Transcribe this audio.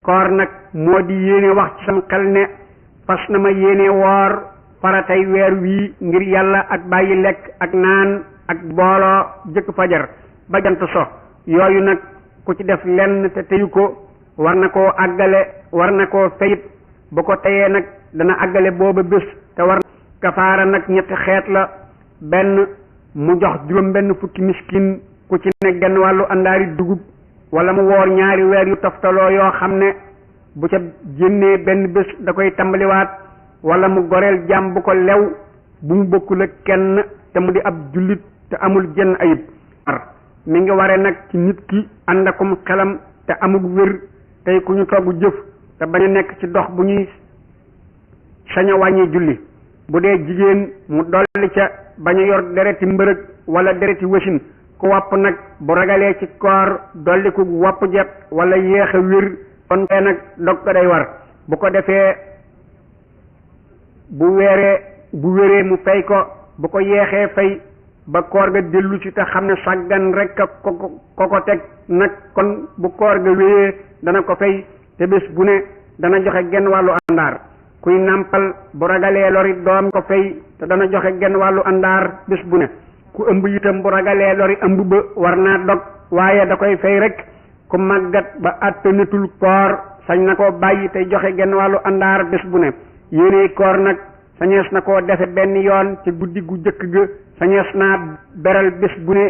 koor nag moo di yéene wax ci sam xel ne fas na ma yéene woor faratay weer wii ngir yàlla ak bàyyi lekk ak naan ak booloo jëkk fajar ba jant so yooyu nag ku ci def lenn te teyu ko war na koo àggale war na koo fayit bu ko teyee nag dana àggale booba bés te war kafaara nag ñetti xeet la benn mu jox juróom benn fukki miskin ku ci ne genn wàllu àndaari dugub wala mu woor ñaari weer yu toftaloo yoo xam ne bu ca génnee benn bés da koy tàmbaliwaat wala mu goreel jaam bu ko lew bu mu bokkul ak kenn te mu di ab jullit te amul jenn ayib mi ngi ware nag ci nit ki ànd akum xelam te amul wér tey ku ñu togg jëf te bañ a nekk ci dox bu ñuy sañ a wàññi julli bu dee jigéen mu dolli ca bañ a yor dereti mbërëg wala dereti wasin ku wopp nag bu ragalee ci koor dolli ku wopp jet wala yéex a wér kon tey nag dog ko day war bu ko defee bu wéree mu fay ko bu ko yeexee fay ba koor ga dellu ci te xam ne sàggan rek a ko teg nag kon bu koor ga wéyee dana ko fay te bés bu ne dana joxe genn wàllu àndaar kuy nàmpal bu ragalee lori doom ko fay te dana joxe genn wàllu àndaar bés bu ne ku ëmb itam bu ragalee lori ëmb ba war naa dog waaye da koy fay rek ku màggat ba àttanatul koor sañ na koo bàyyi tey joxe genn wàllu àndaar bés bu ne yéene koor nag sañees na koo defe benn yoon ci guddi gu jëkk ga sañees naa beral bés bu ne